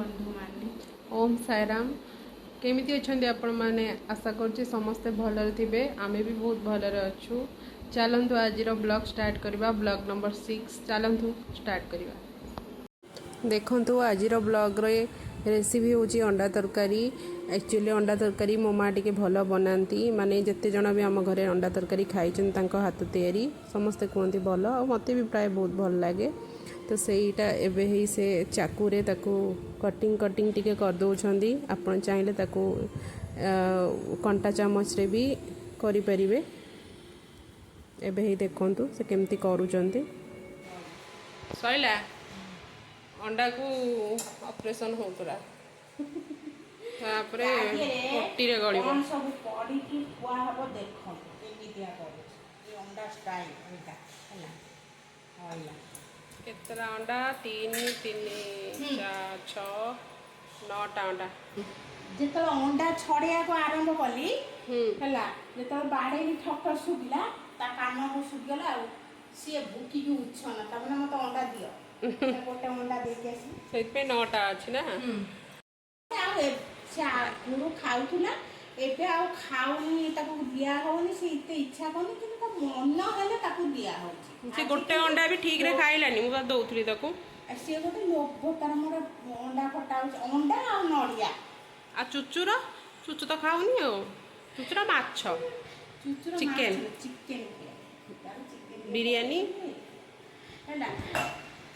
ବନ୍ଧୁମାନେ। ଓମ୍ ସାଇରାମ। କେମିତି ଅଛନ୍ତି ଆପଣମାନେ? ଆଶା କରୁଛି ସମସ୍ତେ ଭଲରେ ଥିବେ। ଆମେ ବି ବହୁତ ଭଲରେ ଅଛୁ। ଚାଲନ୍ତୁ ଆଜିର ବ୍ଲଗ୍ ଷ୍ଟାର୍ଟ କରିବା। ବ୍ଲଗ୍ ନମ୍ବର 6, ଚାଲନ୍ତୁ ଷ୍ଟାର୍ଟ କରିବା। ଦେଖନ୍ତୁ, ଆଜିର ବ୍ଲଗ୍ରେ ରେସିପି ହେଉଛି ଅଣ୍ଡା ତରକାରୀ। ଆକ୍ଚୁଆଲି ଅଣ୍ଡା ତରକାରୀ ମୋ ମା ଟିକେ ଭଲ ବନାନ୍ତି। ମାନେ ଯେତେ ଜଣ ବି ଆମ ଘରେ ଅଣ୍ଡା ତରକାରୀ ଖାଇଛନ୍ତି ତାଙ୍କ ହାତ ତିଆରି, ସମସ୍ତେ କୁହନ୍ତି ଭଲ, ଆଉ ମୋତେ ବି ପ୍ରାୟ ବହୁତ ଭଲ ଲାଗେ। ତ ସେଇଟା ଏବେ ହେଇ ସେ ଚାକୁରେ ତାକୁ କଟିଂ କଟିଂ ଟିକେ କରିଦେଉଛନ୍ତି। ଆପଣ ଚାହିଁଲେ ତାକୁ କଣ୍ଟା ଚାମଚରେ ବି କରିପାରିବେ। ଏବେ ହେଇ ଦେଖନ୍ତୁ ସେ କେମିତି କରୁଛନ୍ତି। ସରିଲା, ଅଣ୍ଡାକୁ ଅପରେସନ୍ ହେଉଥିଲା, ତାପରେ ପଟିରେ ଗଳିବ। କଣ ସବୁ ପଡ଼ିକି ଥୁଆ ହବ ଦେଖନ୍ତୁ, କେମିତିଆ କରୁଛି ଏ ଅଣ୍ଡା ଷ୍ଟାଇଲ୍ ଏଇଟା ହେଲା। ସଇଲା। କେତେଟା ଅଣ୍ଡା? ତିନି, ତିନି, ଚାରି, ଛଅ, ନଅଟା ଅଣ୍ଡା। ଯେତେବେଳେ ଅଣ୍ଡା ଛଡ଼େଇବାକୁ ଆରମ୍ଭ କଲି ହେଲା, ଯେତେବେଳେ ବାଡ଼େଇଲି, ଠକ୍ ଠକ୍ ଶୁଭିଲା, ତା କାନକୁ ଶୁଭିଗଲା ଆଉ ସିଏ ଭୁକିକି ଉଚ୍ଛନ୍ନ। ତାମାନେ ମୋତେ ଅଣ୍ଡା ଦିଅ। ଗୋଟେ ଅଣ୍ଡା ଦେଇକି ଆସିଲି। ସେଇଥିପାଇଁ ନଅଟା ଅଛି ନା? ଆଉ ସେ ଆଗରୁ ଖାଉଥିଲା, ଏବେ ଆଉ ଖାଉନି। ତାକୁ ଦିଆ ହଉନି। ସେ ଏତେ ଇଚ୍ଛା କରୁନି, କିନ୍ତୁ ତା ମନ ହେଲେ ତାକୁ ଦିଆ ହଉଛି। ସେ ଗୋଟେ ଅଣ୍ଡା ବି ଠିକରେ ଖାଇଲାନି, ମୁଁ ବା ଦଉଥିଲି ତାକୁ। ଆଉ ସିଏ ଗୋଟେ ଲୋଭ ତାର, ମୋର ଅଣ୍ଡା ଫଟା ହଉଛି, ଅଣ୍ଡା ଆଉ ନଡ଼ିଆ। ଆଉ ଚୁଚୁର? ଚୁଚୁ ତ ଖାଉନି। ଆଉ ଚୁଚୁର ମାଛ। ଚୁଚୁର। ଚିକେନ। Chicken, chicken. ବିରିୟାନୀ। ହେଲା।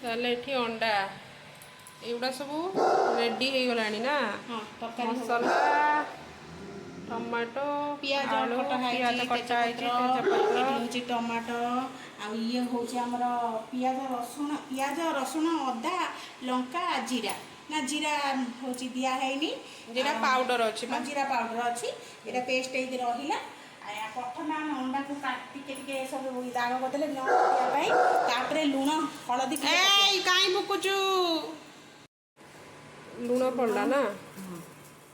ତାହେଲେ ଏଠି ଅଣ୍ଡା ଏଗୁଡ଼ା ସବୁ ରେଡି ହେଇଗଲାଣି ନା? ହଁ, ତରକାରୀ ହବ। ମସଲା, ଟମାଟୋ, ପିଆଜ ଆଳୁ, କଟା ପିଆଜ ହେଇଛି, କଟା ହେଇଛି, ତେଜପତ୍ର, ତେଜପତ୍ର। ଏଠି ହେଉଛି ଟମାଟୋ, ଆଉ ଇଏ ହେଉଛି ଆମର ପିଆଜ ରସୁଣ, ପିଆଜ ରସୁଣ ଅଦା ଲଙ୍କା ଜିରା, ନା ଜିରା ହେଉଛି ଦିଆ ହେଇନି। ଜିରା ପାଉଡର ଅଛି ବା? ହଁ, ଜିରା ପାଉଡର ଅଛି। ଏଇଟା ପେଷ୍ଟ ହେଇକି ରହିଲା। ଆଉ ଏହା ପ୍ରଥମେ ଆମେ ଅଣ୍ଡାକୁ ଟିକେ ଟିକେ ସବୁ ଦାଗ କରିଦେଲେ ନ ଫାଟିବା ପାଇଁ। ତାପରେ ଲୁଣ ହଳଦୀ ଟିକେ ପକେଇବା। ଏଇ କାଇଁ ଭୁକୁଛୁ? ଲୁଣ ପଡ଼ିଲା ନା?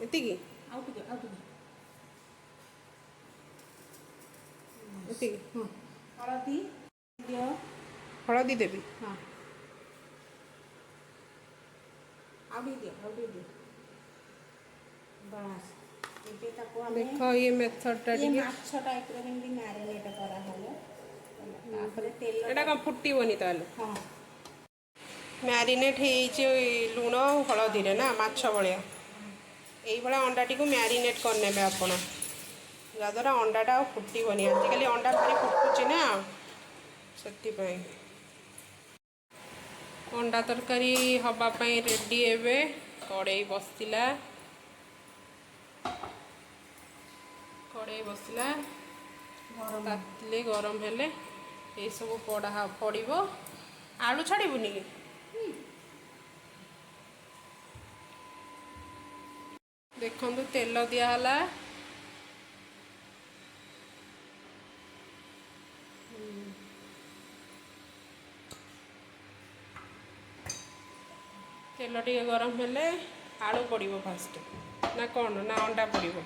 ଏତିକି? ଆଉ ଟିକେ, ଆଉ ଟିକେ। ଏତିକି? ହଁ, ହଳଦୀ ଦିଅ। ହଳଦୀ ଦେବି? ହଁ, ଆଉ ଟିକେ ଦିଅ, ଆଉ ଟିକେ ଦିଅ, ବାସ୍। ଏବେ ତାକୁ ଆମେ ଦେଖ, ଇଏ ମେଥଡଟା ଇଏ ଟିକେ ମାଛ ଟାଇପ୍ର ଯେମିତି ମ୍ୟାରିନେଟ୍ କରାହବ। ତାପରେ ତେଲ। ଏଇଟା କ'ଣ ଫୁଟିବନି ତାହେଲେ? ହଁ। ମ୍ୟାରିନେଟ୍ ହେଇଯାଇଛି ଲୁଣ ଆଉ ହଳଦୀରେ ନା, ମାଛ ଭଳିଆ। ଏଇଭଳିଆ ଅଣ୍ଡାଟିକୁ ମ୍ୟାରିନେଟ୍ କରିନେବେ ଆପଣ, ଯାହାଦ୍ୱାରା ଅଣ୍ଡାଟା ଆଉ ଫୁଟିବନି। ଆଜିକାଲି ଅଣ୍ଡା ଭାରି ଫୁଟୁଛି ନା, ସେଥିପାଇଁ। ଅଣ୍ଡା ତରକାରୀ ହେବା ପାଇଁ ରେଡ଼ି। ଏବେ କଡ଼େଇ ବସିଲା, କଡ଼େଇ ବସିଲା। ଗରମ। ତାତିଲେ, ଗରମ ହେଲେ ଏସବୁ ପଡ଼ା ପଡ଼ିବ। ଆଳୁ ଛାଡ଼ିବୁନି କି? ଦେଖନ୍ତୁ, ତେଲ ଦିଆହେଲା। ତେଲ ଟିକେ ଗରମ ହେଲେ ଆଳୁ ପଡ଼ିବ ଫାଷ୍ଟ ନା କ'ଣ, ନା ଅଣ୍ଡା ପଡ଼ିବ?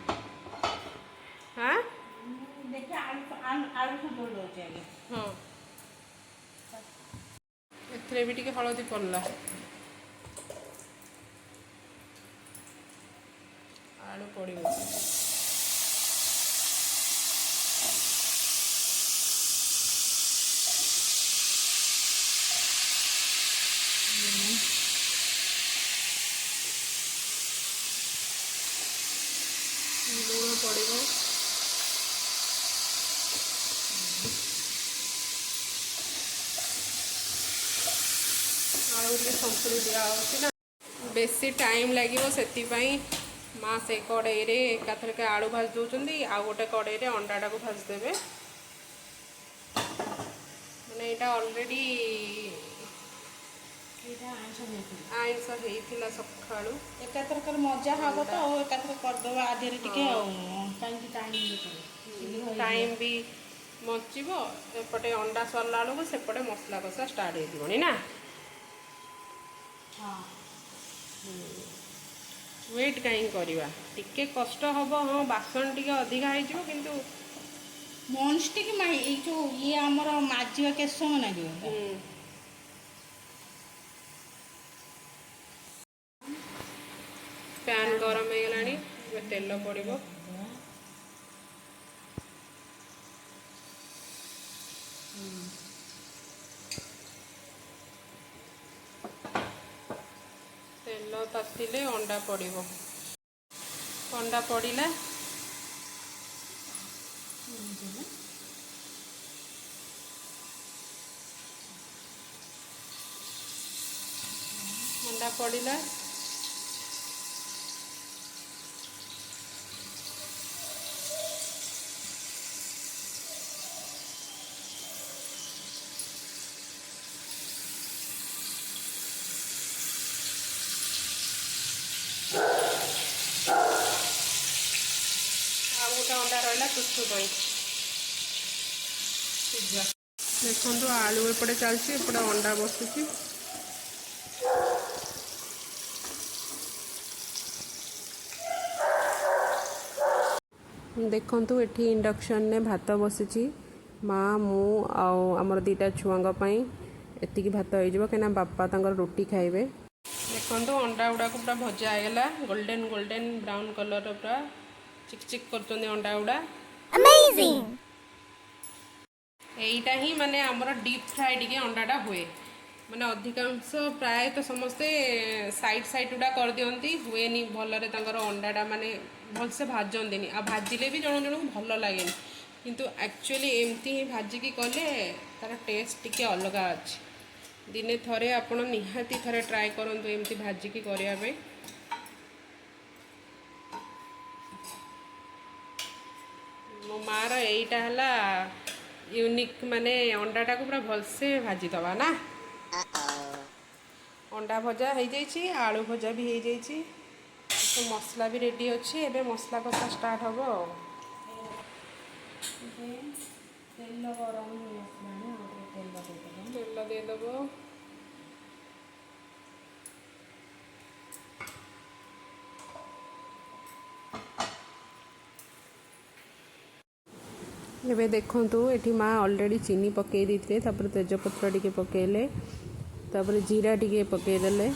ହାଁ? ଦେଖି, ଆଳୁ ଆଳୁ ଆଳୁ ସନ୍ତୁଳି ଦେଉଛି ଆଜ୍ଞା। ହଁ, ଏଥିରେ ବି ଟିକେ ହଳଦୀ ପଡ଼ିଲା। ଆଳୁ ପଡ଼ିବ। ଲୁଣ ପଡ଼ିବ। ଆଳୁ ଟିକେ ସନ୍ତୁଳି ଦିଆହେଉଛି ନା, ବେଶୀ ଟାଇମ୍ ଲାଗିବ, ସେଥିପାଇଁ ମା ସେ କଡ଼େଇରେ ଏକାଥରକେ ଆଳୁ ଭାଜି ଦେଉଛନ୍ତି, ଆଉ ଗୋଟେ କଡ଼େଇରେ ଅଣ୍ଡାଟାକୁ ଭାଜିଦେବେ। ମାନେ ଏଇଟା ଅଲରେଡ଼ି ଏଇଟା ଆଇଁଷ ହେଇଥିଲା। ଆଇଁଷ ହେଇଥିଲା ସକାଳୁ। ଏକାଥରକରେ ମଜା ହବ ତ, ଆଉ ଏକାଥର କରିଦେବା ଆଧିରେ ଟିକେ। ଆଉ କାହିଁକି ଟାଇମ୍ ଇଏ କରିବ, ଶୀଘ୍ର ହେଇଯିବ। ଟାଇମ୍ ବି ବଞ୍ଚିବ। ଏପଟେ ଅଣ୍ଡା ସରିଲା ବେଳକୁ ସେପଟେ ମସଲା କଷା ଷ୍ଟାର୍ଟ ହେଇଯିବଣି ନା? ହଁ। ୱେଟ୍ କାହିଁକି କରିବା? ଟିକେ କଷ୍ଟ ହବ, ହଁ, ବାସନ ଟିକେ ଅଧିକା ହେଇଯିବ, କିନ୍ତୁ ନନଷ୍ଟିକ୍ ଏଇ ଯୋଉ ଇଏ ଆମର ମାଜିବା କେତେ ସମୟ ଲାଗିବ? ପ୍ୟାନ୍ ଗରମ ହେଇଗଲାଣି, ଏବେ ତେଲ ପଡ଼ିବ। ତେଲ ତାତିଲେ ଅଣ୍ଡା ପଡ଼ିବ। ଅଣ୍ଡା ପଡ଼ିଲା। ଅଣ୍ଡା ପଡ଼ିଲା। ଆଉ ଗୋଟେ ଅଣ୍ଡା ରହିଲା ଚୁଚୁ ପାଇଁ ସିଝା। ଦେଖନ୍ତୁ, ଆଳୁ ଏପଟେ ଚାଲିଛି, ଏପଟେ ଅଣ୍ଡା ବସୁଛି। ଦେଖନ୍ତୁ, ଏଠି ଇଣ୍ଡକ୍ସନରେ ଭାତ ବସିଛି। ମା, ମୁଁ ଆଉ ଆମର ଦୁଇଟା ଛୁଆଙ୍କ ପାଇଁ ଏତିକି ଭାତ ହେଇଯିବ, କାହିଁକିନା ବାପା ତାଙ୍କର ରୁଟି ଖାଇବେ। ଦେଖନ୍ତୁ, ଅଣ୍ଡା ଗୁଡ଼ାକୁ ପୁରା ଭଜା ହେଇଗଲା। ଗୋଲ୍ଡେନ୍ ଗୋଲ୍ଡେନ୍ ବ୍ରାଉନ୍ କଲର୍ର ପୁରା ଚିକ୍ ଚିକ୍ କରୁଛନ୍ତି ଅଣ୍ଡା ଗୁଡ଼ା। ଏଇଟା ହିଁ ମାନେ ଆମର ଡିପ୍ ଫ୍ରାଏ ଟିକେ ଅଣ୍ଡାଟା ହୁଏ। ମାନେ ଅଧିକାଂଶ ପ୍ରାୟତଃ ସମସ୍ତେ ସାଇଡ଼୍ ସାଇଡ଼୍ ଗୁଡ଼ା କରିଦିଅନ୍ତି, ହୁଏନି ଭଲରେ ତାଙ୍କର ଅଣ୍ଡାଟା, ମାନେ ଭଲସେ ଭାଜନ୍ତିନି। ଆଉ ଭାଜିଲେ ବି ଜଣ ଜଣଙ୍କୁ ଭଲ ଲାଗେନି। କିନ୍ତୁ ଆକ୍ଚୁଆଲି ଏମିତି ହିଁ ଭାଜିକି କଲେ ତାର ଟେଷ୍ଟ ଟିକେ ଅଲଗା ଅଛି। ଦିନେ ଥରେ ଆପଣ ନିହାତି ଥରେ ଟ୍ରାଏ କରନ୍ତୁ ଏମିତି ଭାଜିକି କରିବା ପାଇଁ। ମୋ ମାଆର ଏଇଟା ହେଲା ୟୁନିକ୍, ମାନେ ଅଣ୍ଡାଟାକୁ ପୁରା ଭଲସେ ଭାଜିଦେବା ନା। ଅଣ୍ଡା ଭଜା ହେଇଯାଇଛି, ଆଳୁ ଭଜା ବି ହେଇଯାଇଛି, ତ ମସଲା ବି ରେଡ଼ି ଅଛି। ଏବେ ମସଲା କଷା ଷ୍ଟାର୍ଟ ହେବ ଆଉ। ଏବେ ତେଲ ଗରମ ହେଇ ଆସିଲାଣି, ଆଉ ଟିକେ ତେଲ ଦେଇଦେବା। ତେଲ ଦେଇଦେବ। ଏବେ ଦେଖନ୍ତୁ, ଏଠି ମା ଅଲରେଡ଼ି ଚିନି ପକାଇ ଦେଇଥିଲେ, ତାପରେ ତେଜପତ୍ର ଟିକେ ପକାଇଲେ, ତାପରେ ଜିରା ଟିକେ ପକାଇଦେଲେ,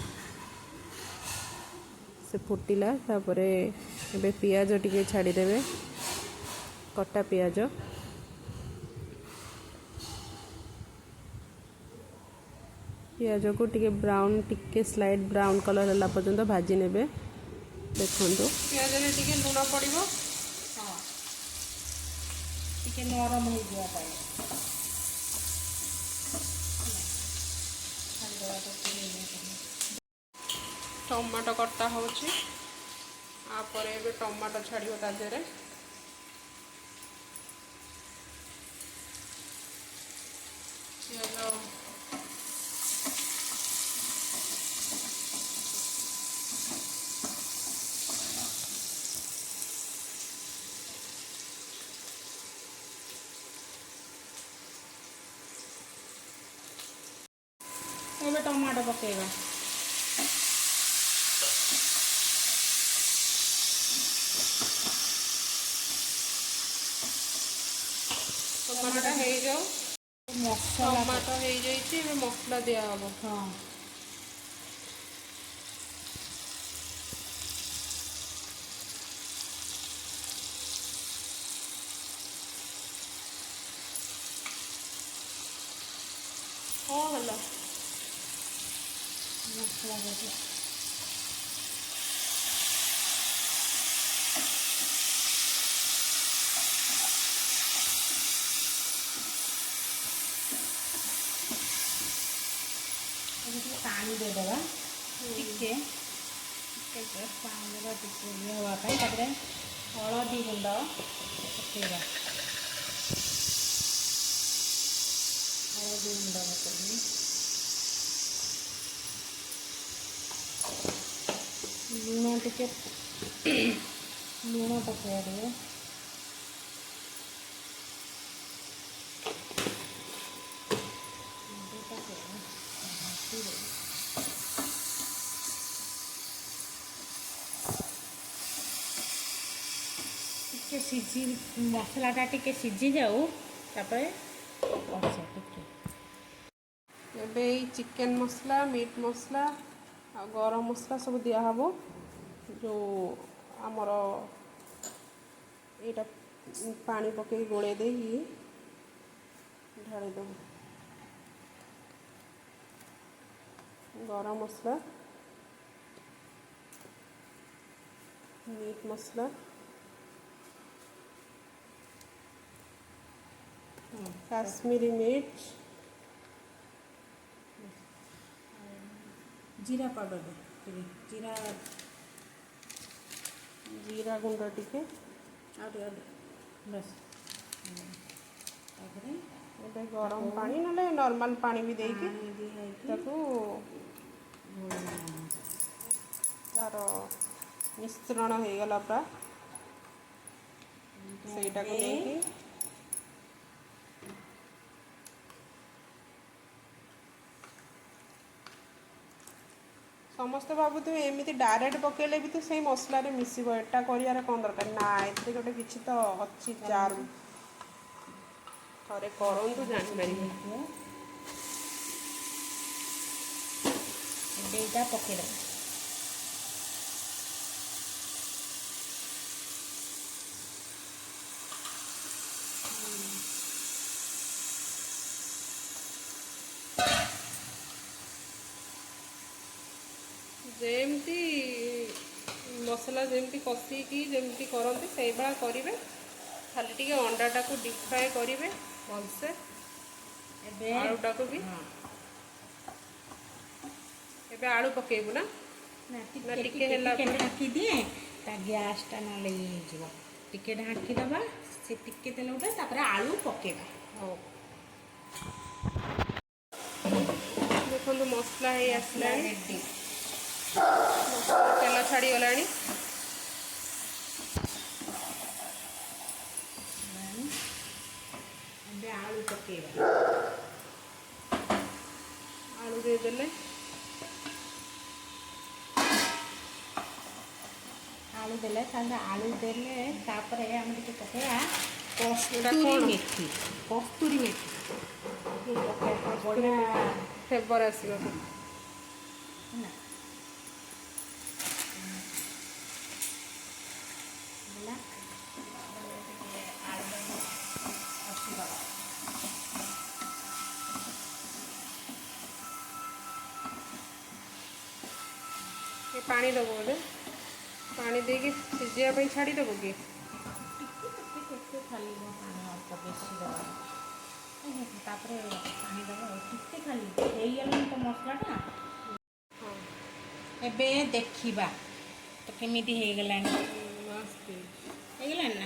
ସେ ଫୁଟିଲା। ତାପରେ ଏବେ ପିଆଜ ଟିକେ ଛାଡ଼ିଦେବେ, କଟା ପିଆଜ। ପିଆଜକୁ ଟିକେ ବ୍ରାଉନ୍, ଟିକେ ସ୍ଲାଇଟ୍ ବ୍ରାଉନ୍ କଲର୍ ହେଲା ପର୍ଯ୍ୟନ୍ତ ଭାଜି ନେବେ। ଦେଖନ୍ତୁ, ପିଆଜରେ ଟିକେ ଲୁଣ ପଡ଼ିବ। ହଁ, ଟିକେ ନରମ ହେଇଯିବା ପାଇଁ ଛାଡ଼ିଦେବା ତାକୁ ହେଇଯିବା ପାଇଁ। ଟମାଟୋ କଟା ହେଉଛି। ତାପରେ ଏବେ ଟମାଟୋ ଛାଡ଼ିବ ତା ଦେହରେ। ପିଆଜ ଏବେ ଟମାଟୋ ପକେଇବା। ଟମାଟୋଟା ହେଇଯାଉ। ମସଲା। ଟମାଟୋ ହେଇଯାଇଛି, ଏବେ ମସଲା ଦିଆହବ। ହଁ। କ'ଣ ହେଲା? ମସଲା ଦେବି। ଏବେ ଟିକେ ପାଣି ଦେଇଦେବା, ଟିକେ ଟିକେ ଜଷ୍ଟ ପାଣି ଦେବା, ଟିକେ ଇଏ ହେବା ପାଇଁ। ତାପରେ ହଳଦୀ ଗୁଣ୍ଡ ପକେଇବା। ହଳଦୀ ଗୁଣ୍ଡ ପକେଇବି, ଲୁଣ ଟିକେ, ଲୁଣ ପକେଇବା ଟିକେ। ପକେଇବା। ଘାଣ୍ଟିଦେବି। ଟିକେ ସିଝି, ମସଲାଟା ଟିକେ ସିଝି ଯାଉ, ତାପରେ କଷା ଟିକେ। ଏବେ ଏଇ ଚିକେନ୍ ମସଲା, ମିଟ୍ ମସଲା ଆଉ ଗରମ ମସଲା ସବୁ ଦିଆହେବ। ଯେଉଁ ଆମର ଏଇଟା ପାଣି ପକେଇ ଗୋଳେଇ ଦେଇକି ଢାଳିଦେବୁ ଗରମ ମସଲା, ମିଟ୍ ମସଲା, କାଶ୍ମୀରୀ ମିର୍ଚ, ଜିରା ପାଉଡ଼ର ଟିକେ, ଜିରା। ଜିରା ଗୁଣ୍ଡ ଟିକେ। ଆଉ ଟିକେ, ଆଉ ଟିକେ, ବାସ୍। ତାପରେ ଏବେ ଗରମ ପାଣି ନହେଲେ ନର୍ମାଲ ପାଣି ବି ଦେଇକି ପାଣି ଦିଆ ହେଇକି ତାକୁ ତାର ମିଶ୍ରଣ ହେଇଗଲା ପୁରା, ସେଇଟାକୁ ନେଇକି ସମସ୍ତେ ଭାବୁଥିବେ ଏମିତି ଡାଇରେକ୍ଟ ପକେଇଲେ ବି ତ ସେଇ ମସଲାରେ ମିଶିବ, ଏଟା କରିବାର କ'ଣ ଦରକାର? ନା, ଏଥିରେ ଗୋଟେ କିଛି ତ ଅଛି ଚାର୍ମ। ଥରେ କରନ୍ତୁ, ଜାଣିପାରିବେ। ହେଇଯିବ। ଏବେ ଏଇଟା ପକେଇଦେବା। ଯେମିତି ମସଲା ଯେମିତି କଷିକି ଯେମିତି କରନ୍ତି, ସେଇଭଳିଆ କରିବେ। ଖାଲି ଟିକେ ଅଣ୍ଡାଟାକୁ ଡିପ୍ ଫ୍ରାଏ କରିବେ ଭଲସେ। ଏବେ ଆଳୁଟାକୁ ବି। ହଁ। ଏବେ ଆଳୁ ପକେଇବୁ ନା? ନା। ନା, ଟିକେ। ଟିକେ ଟିକେ ହେଲା ଟିକେ ପରେ। ଢାଙ୍କି ଦିଏ, ତା ଗ୍ୟାସଟା ନହେଲେ ଇଏ ହେଇଯିବ। ଟିକେ ଢାଙ୍କି ଦେବା, ସେ ଟିକେ ତେଲ ଉଠେ, ତାପରେ ଆଳୁ ପକେଇବା। ହଉ, ଦେଖନ୍ତୁ ମସଲା ହେଇ ଆସିଲାଣି। ରେଡି। ତେଲ ଛାଡ଼ିଗଲାଣି। ଏବେ ଆଳୁ ପକେଇବା। ଆଳୁ ଦେଇଦେଲେ। ଆଳୁ ଦେଲେ, ତାହେଲେ ଆଳୁ ଦେଲେ, ତାପରେ ଆମେ ଟିକେ ପକେଇବା ଏଇଟା କସ୍ତୁରୀ କଣ? ମେଥି। କସ୍ତୁରୀ ମେଥି ଟିକେ ପକେଇବା, ବଢ଼ିଆ ଫ୍ଲେଭର ଆସିବ। ହେଲା। ହେଲା, ଟିକେ ଆଳୁ କଷିଦେବା। ଟିକେ ପାଣି ଦେବ ବୋଧେ? ପାଣି ଦେଇକି ସିଝିବା ପାଇଁ ଛାଡ଼ିଦେବ କି? ଟିକେ ଟିକେ ଟିକେ ଖାଲି ପାଣି, ଅଳ୍ପ, ବେଶୀ ଦେବା। ତାପରେ ପାଣି ଦେବ ଆଉ ଟିକେ ଖାଲି। ହେଇଗଲାଣି ତ ମସଲାଟା। ହଁ। ଏବେ ଦେଖିବା ତ କେମିତି ହେଇଗଲାଣି। ମସ୍ତ ହେଇଛି। ହେଇଗଲାଣି ନା?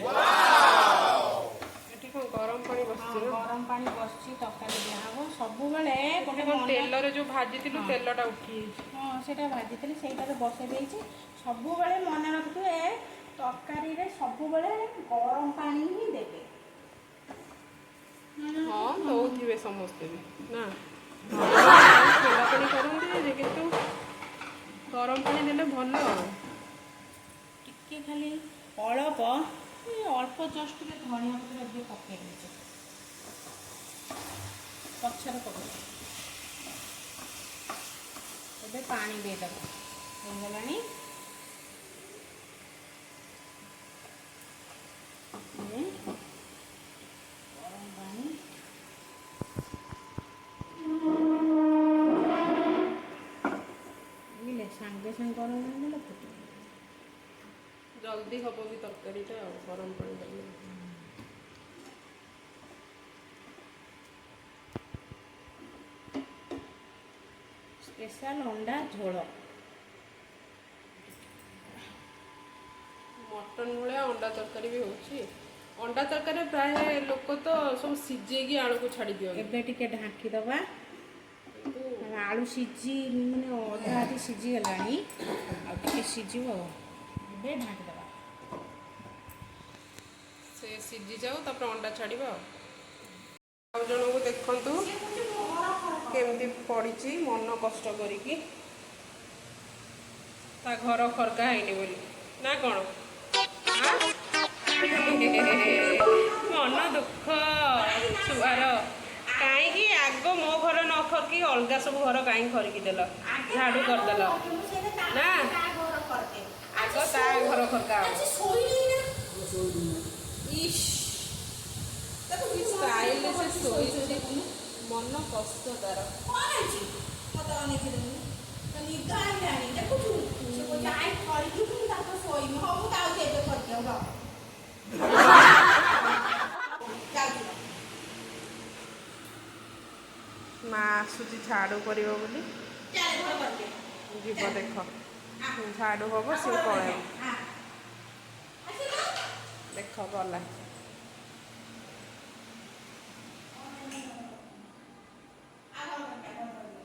ଏଠି କ'ଣ ଗରମ ପାଣି ବସିଛି ନା? ଗରମ ପାଣି ବସିଛି, ତରକାରୀ ଦିଆହବ। ସବୁବେଳେ ଗୋଟେ ଏଠି କ'ଣ ମନେ ତେଲରେ ଯେଉଁ ଭାଜିଥିଲୁ, ତେଲଟା ଉଠିଯାଇଛି। ହଁ, ସେଇଟା ଭାଜିଥିଲି, ସେଇଟାରେ ବସେଇ ଦେଇଛି। ସବୁବେଳେ ମନେ ରଖିଥିବେ, ତରକାରୀରେ ସବୁବେଳେ ଗରମ ପାଣି ହିଁ ଦେବେ। ହଁ, ଦଉଥିବେ ସମସ୍ତେ ବି ନା, ଥଣ୍ଡା ପାଣି କରନ୍ତି ଯେ, କିନ୍ତୁ ଗରମ ପାଣି ଦେଲେ ଭଲ ଆଉ। ଟିକେ ଖାଲି ଅଳପ, ଏଇ ଅଳ୍ପ ଜଷ୍ଟ ଟିକେ ଧନିଆ ପତ୍ର ଏବେ ପକେଇ ଦେଇଛି, ପଛରେ ପକେଇ। ଏବେ ପାଣି ଦେଇଦେବ। ହେଇଗଲାଣି। ଏବେ ଗରମ ପାଣି। ବୁଝିଲେ, ସାଙ୍ଗେ ସାଙ୍ଗେ ଗରମ ପାଣି ଦେଲେ ଫୁଟିବ। ଜଲ୍ଦି ହବ ବି ତରକାରୀଟା ଆଉ ଗରମ ପାଣି ଦେଲେ। ସ୍ପେଶାଲ ଅଣ୍ଡା ଝୋଳ। ମଟନ୍ ଭଳିଆ ଅଣ୍ଡା ତରକାରୀ ବି ହେଉଛି। ଅଣ୍ଡା ତରକାରୀ ପ୍ରାୟ ଲୋକ ତ ସବୁ ସିଝେଇକି ଆଳୁକୁ ଛାଡ଼ି ଦିଅନ୍ତି। ଏବେ ଟିକେ ଢାଙ୍କି ଦେବା। କିନ୍ତୁ ଆଳୁ ସିଝି, ମାନେ ଅଧା ଅଧି ସିଝିଗଲାଣି, ଆଉ ଟିକେ ସିଝିବ ଆଉ। ଏବେ ଢାଙ୍କିଦେବା। ସେ ସିଝି ଯାଉ, ତାପରେ ଅଣ୍ଡା ଛାଡ଼ିବା। ଆଉ ଆଉ ଜଣଙ୍କୁ ଦେଖନ୍ତୁ କେମିତି ପଡ଼ିଛି ମନ କଷ୍ଟ କରିକି, ତା ଘର ଖରକା ହେଇନି ବୋଲି ନା କ'ଣ? ଆଁ? ମନ ଦୁଃଖ ଛୁଆର। କାହିଁକି ଆଗ ମୋ ଘର ନ ଖରକି ଅଲଗା ସବୁ ଘର କାହିଁକି ଖରିକି ଦେଲ, ଝାଡ଼ୁ କରିଦେଲ ନା? ଆଗ ଖରକା ହବ। ଆଜି ଶୋଇଲି ନା। ଇସ୍, ତାକୁ କି ଷ୍ଟାଇଲରେ ସେ ଶୋଇଛି, ମନ କଷ୍ଟ ତାର। କଣ ହେଇଛି? ମତେ ଅନେଇଛି ଦେଖୁନୁ, ତ ନିଦ ଆଇଲାଣି ଦେଖୁଛୁ। ସେ କହୁଛି I ଖରିକି ମୁଁ ତାପରେ ଶୋଇବି। ହଉ, ମୁଁ ଯାଉଛି ଏବେ ଖରିକି। ହଉ ରଖ। ଯାଉଛି ରଖ। ମା ଆସୁଛି ଝାଡୁ କରିବ ବୋଲି। ଚାଲେ ଘର କରିଦେ। ଯିବ ଦେଖ, ଝାଡୁ ହବ, ସିଏ ପଳେଇବ। ଆସିଲ। ଦେଖ, ଗଲା। ଆ ଘର କରିଦେ, ଘର କରିଦେ।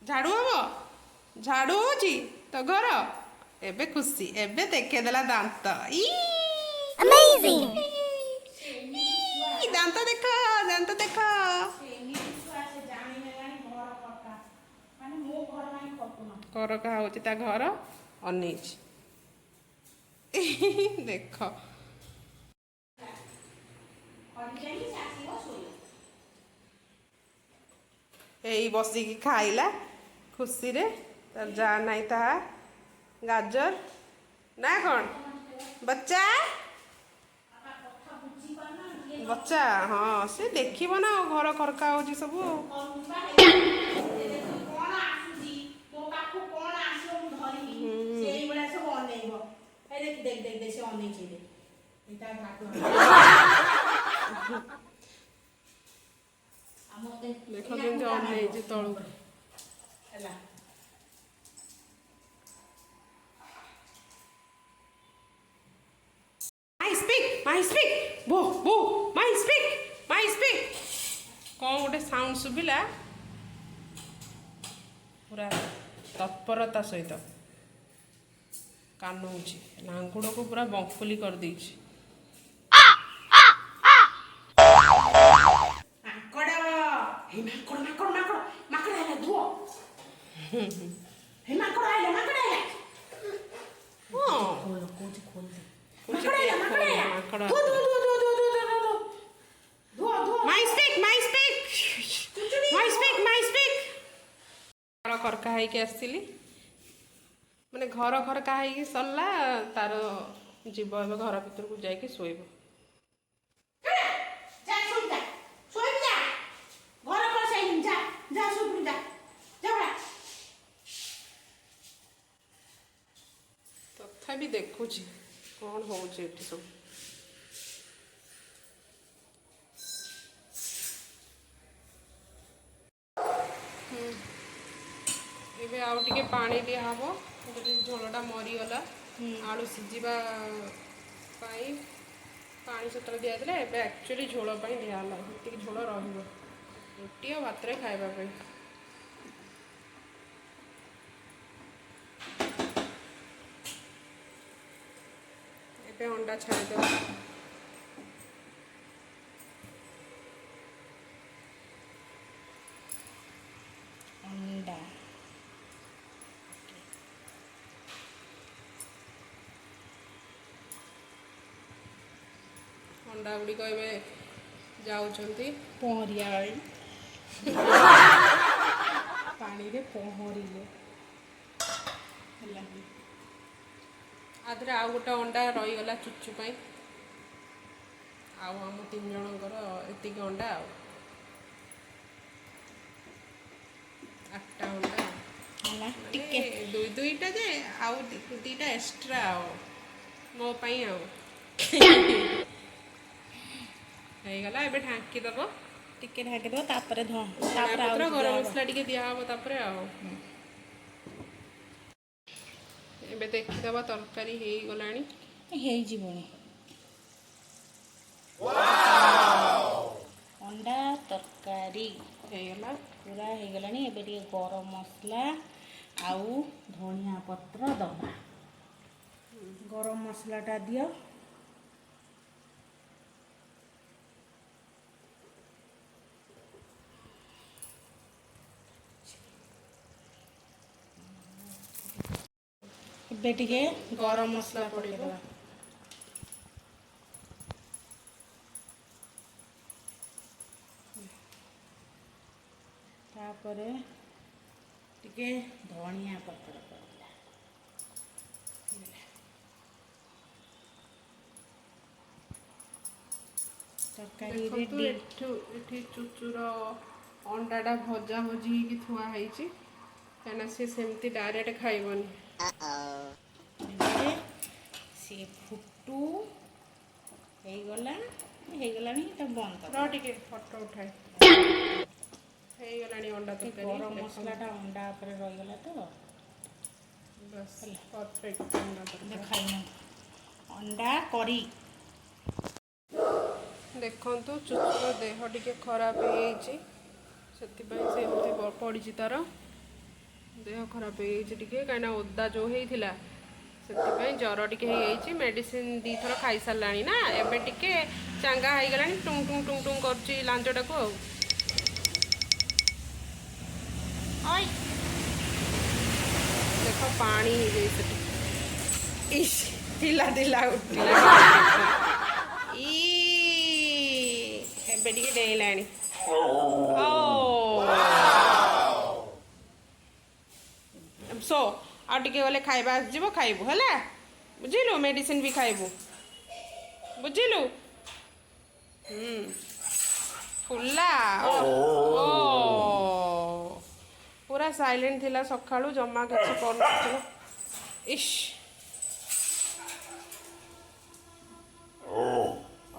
ଝାଡୁ ହବ, ଝାଡୁ ହଉଛି ତ ଘର। ଏବେ ଖୁସି, ଏବେ ଦେଖେଇଦେଲା ଦାନ୍ତ। ଇ ଇ, ଦାନ୍ତ ଦେଖ, ଦାନ୍ତ ଦେଖ। ସେ ଏମିତି ଛୁଆ, ସେ ଜାଣିନେଲାଣି ଘର ଖରକା ମାନେ ମୋ ଘର ମାନେ ଖରକୁନ। ଖରକା ହଉଛି, ତା ଘର ଅନେଇଛି ଦେଖ। ଖରିଦେଲି, ସେ ଆସିବ ଶୋଇବ। ଏଇ ବସିକି ଖାଇଲା ଖୁସିରେ, ତାର ଯାହା ନାହିଁ ତାହା, ଗାଜର ନା କ'ଣ। ବଚ୍ଚା, ବଚ୍ଚା। ହଁ, ସେ ଦେଖିବ ନା ଆଉ, ଘର ଖରକା ହଉଛି ସବୁ ଆଉ। କଣ ଆସୁଛି ମୋ ପାଖକୁ, କଣ ଆସିବ ମୁଁ ଧରିବି, ସେଇଭଳିଆ ସବୁ ଅନେଇବ। ଏ ଦେଖ ଦେଖ ଦେଖ ଦେଖ, ସେ ଅନେଇଛି, ଦେଖ। ଏଇ ତା ଭାଗ। ଆଉ ମତେ ଦେଖ କେମିତି ଅନେଇଛି ତଳକୁ। ହେଲା। ମାଇ ସ୍ପିକ୍, ମାଇ ସ୍ପିକ୍, ବୋ ବୋ, ମାଇ ସ୍ପିକ୍, ମାଇ ସ୍ପିକ୍। କ'ଣ ଗୋଟେ ସାଉଣ୍ଡ ଶୁଭିଲା, ପୁରା ତତ୍ପରତା ସହିତ କାନଉଛି, ଲାଙ୍ଗୁଡ଼କୁ ପୁରା ବଙ୍କୁଲି କରିଦେଇଛି। ମାଙ୍କଡ଼, ହେଇ ମାଙ୍କଡ଼, ମାଙ୍କଡ଼, ମାଙ୍କଡ଼, ମାଙ୍କଡ଼ ହେଲା, ଧୁଅ। ହେଇ ମାଙ୍କଡ଼ ଆଇଲା, ମାଙ୍କଡ଼ ଆଇଲା। ହଁ। ଖୋଲ କହୁଛି, ଖୋଲ ଦେ। କହୁଛି ମାଙ୍କଡ଼ ଆଇଲା, ମାଙ୍କଡ଼ ଖୋଲ, ଆଇଲା। ମାଙ୍କଡ଼। ଧୁଅ, ଧୁଅ, ଧୁଅ, ଧୁଅ, ଧୁଅ, ଧୁଅ, ଧୁଅ, ଧୁଅ, ଧୁଅ, ଧୁଅ। ମାଇ ସ୍ପିକ୍, ମାଇ ସ୍ପିକ୍, ମାଇ ସ୍ପିକ୍, ମାଇ ସ୍ପିକ୍। ଘର ଖରକା ହେଇକି ଆସିଲି, ମାନେ ଘର ଖରକା ହେଇକି ସରିଲା ତାର। ଯିବ ଏବେ ଘର ଭିତରକୁ, ଯାଇକି ଶୋଇବ। ଯା ଶୋଇବୁ, ଯା ଶୋଇବୁ, ଯା। ଘର କରିସାରିଲିଣି, ଯା, ଯା ଶୋଇବୁ, ଯା, ଯା ବଡ଼ା। ତଥାପି ଦେଖୁଛି କ'ଣ ହଉଛି ଏଠି ସବୁ। ଏବେ ଆଉ ଟିକେ ପାଣି ଦିଆହବ। ଯଦି ଝୋଳଟା ମରିଗଲା, ଆଳୁ ସିଝିବା ପାଇଁ ପାଣି ସେତେବେଳେ ଦିଆଯାଇଥିଲା, ଏବେ ଆକ୍ଚୁଆଲି ଝୋଳ ପାଇଁ ଦିଆହେଲା। ସେତିକି ଝୋଳ ରହିବ ରୁଟି ଆଉ ଭାତରେ ଖାଇବା ପାଇଁ। ଏବେ ଅଣ୍ଡା ଛାଡ଼ିଦେବା। ଅଣ୍ଡା। ଅଣ୍ଡା ଗୁଡ଼ିକ ଏବେ ଯାଉଛନ୍ତି ପହଁରିବା ପାଇଁ, ପାଣିରେ ପହଁରିଲେ ହେଲା। ଆ ଦେହରେ ଆଉ ଗୋଟେ ଅଣ୍ଡା ରହିଗଲା ଚୁଚୁ ପାଇଁ। ଆଉ ଆମ ତିନି ଜଣଙ୍କର ଏତିକି ଅଣ୍ଡା, ଆଉ ଆଠଟା ଅଣ୍ଡା। ହେଲା। ମାନେ ଟିକେ ଦୁଇ ଦୁଇଟା ଯେ, ଆଉ ଦିଟା ଏକ୍ସଟ୍ରା ଆଉ ମୋ ପାଇଁ। ଆଉ ହେଇଗଲା, ଏବେ ଢାଙ୍କି ଦବ। ଟିକେ ଢାଙ୍କିଦେବ, ତାପରେ ଧନିଆ ତାପରେ ଆଉ ପତ୍ର, ଟିକେ ଗରମ ଦିଆହବ। ମସଲା ଟିକେ ଦିଆହବ ତାପରେ। ଆଉ ଏବେ ଦେଖିଦବା, ତରକାରୀ ହେଇଗଲାଣି। ହେଇଯିବଣି। ଅଣ୍ଡା ତରକାରୀ ହେଇଗଲା। ପୁରା ହେଇଗଲାଣି। ଏବେ ଟିକେ ଗରମ ମସଲା ଆଉ ଧନିଆ ପତ୍ର ଦବା। ଗରମ ମସଲାଟା ଦିଅ। ଏବେ ଟିକେ ଗରମ ମସଲା ପଡ଼ିବ। ପକେଇଦେବା। ତାପରେ ଟିକେ ଧଣିଆ ପତ୍ର ପଡ଼ିଲା। ହେଇଗଲା। ତରକାରୀ ଦେଖନ୍ତୁ, ରେଡି। ଏଠି ଚୁଚୁର ଅଣ୍ଡାଟା ଭଜା ଭଜି ହେଇକି ଥୁଆ ହେଇଛି, କାହିଁକିନା ସେ ସେମିତି ଡାଇରେକ୍ଟ ଖାଇବନି। ଏବେ ସିଏ ଫୁଟୁ, ହେଇଗଲା, ହେଇଗଲାଣି, ତାକୁ ବନ୍ଦ ର କରିଦେବା। ଟିକେ ଫଟୋ ଉଠାଏ। ହେଇଗଲାଣି ଅଣ୍ଡା ସେ ତରକାରୀ। ଗରମ ଦେଖନ୍ତୁ। ମସଲାଟା ଅଣ୍ଡା ଉପରେ ରହିଗଲା ତ। ବାସ୍, ପରଫେକ୍ଟ ଅଣ୍ଡା ତରକାରୀ। ଦେଖାଇ ଅଣ୍ଡା କରି। ଦେଖନ୍ତୁ, ଚୁଚୁର ଦେହ ଟିକେ ଖରାପ ହେଇଯାଇଛି, ସେଥିପାଇଁ ସେ ଏମିତି ପଡ଼ିଛି। ତାର ଦେହ ଖରାପ ହେଇଯାଇଛି ଟିକେ, କାହିଁକିନା ଓଦା ଯେଉଁ ହେଇଥିଲା, ସେଥିପାଇଁ ଜ୍ୱର ଟିକେ ହେଇଯାଇଛି। ମେଡ଼ିସିନ ଦୁଇଥର ଖାଇସାରିଲାଣି ନା, ଏବେ ଟିକେ ଚାଙ୍ଗା ହେଇଗଲାଣି। ଟୁଙ୍ଗ ଟୁଙ୍ଗ ଟୁଙ୍ଗ ଟୁଙ୍ଗ କରୁଛି ଲାଞ୍ଜଟାକୁ। ଆଉ ଅଇ। ଦେଖ, ପାଣି ହେଇଯାଇଛି ସେଠି। ଇସ୍, ଢିଲା ଢିଲା ଉଠିଲା। ଇ, ଏବେ ଟିକେ ଡେଇଁଲାଣି। ଓ ସୋ, ଆଉ ଟିକେ ଗଲେ ଖାଇବା ଆସିଯିବ, ଖାଇବୁ, ହେଲା? ବୁଝିଲୁ? ମେଡ଼ିସିନ ବି ଖାଇବୁ, ବୁଝିଲୁ? ହୁଁ, ଫୁଲା। ଓ, ପୁରା ସାଇଲେଣ୍ଟ ଥିଲା ସକାଳୁ, ଜମା କିଛି କରୁନଥିଲା। ଇସ୍,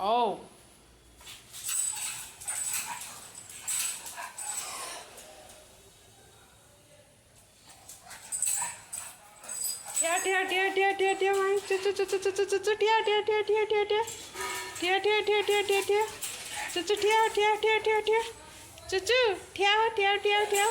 ଓ ଠିଆ ଠିଆ ଠିଆ ଠିଆ ଠିଆ ଠିଆ ମାଇଁ, ଚୁ ଚୁ ଚୁ ଚୁ ଚୁ ଚୁ ଚୁ, ଠିଆ ଠିଆ ଠିଆ ଠିଆ ଠିଆ ଠିଆ ଠିଆ ଠିଆ ଠିଆ ଠିଆ ଠିଆ ଠିଆ, ଚୁଚୁ, ଠିଆ ଠିଆ ଠିଆ ଠିଆ ଠିଆ, ଚୁଚୁ, ଠିଆ ଠିଆ ଠିଆ ଠିଆ।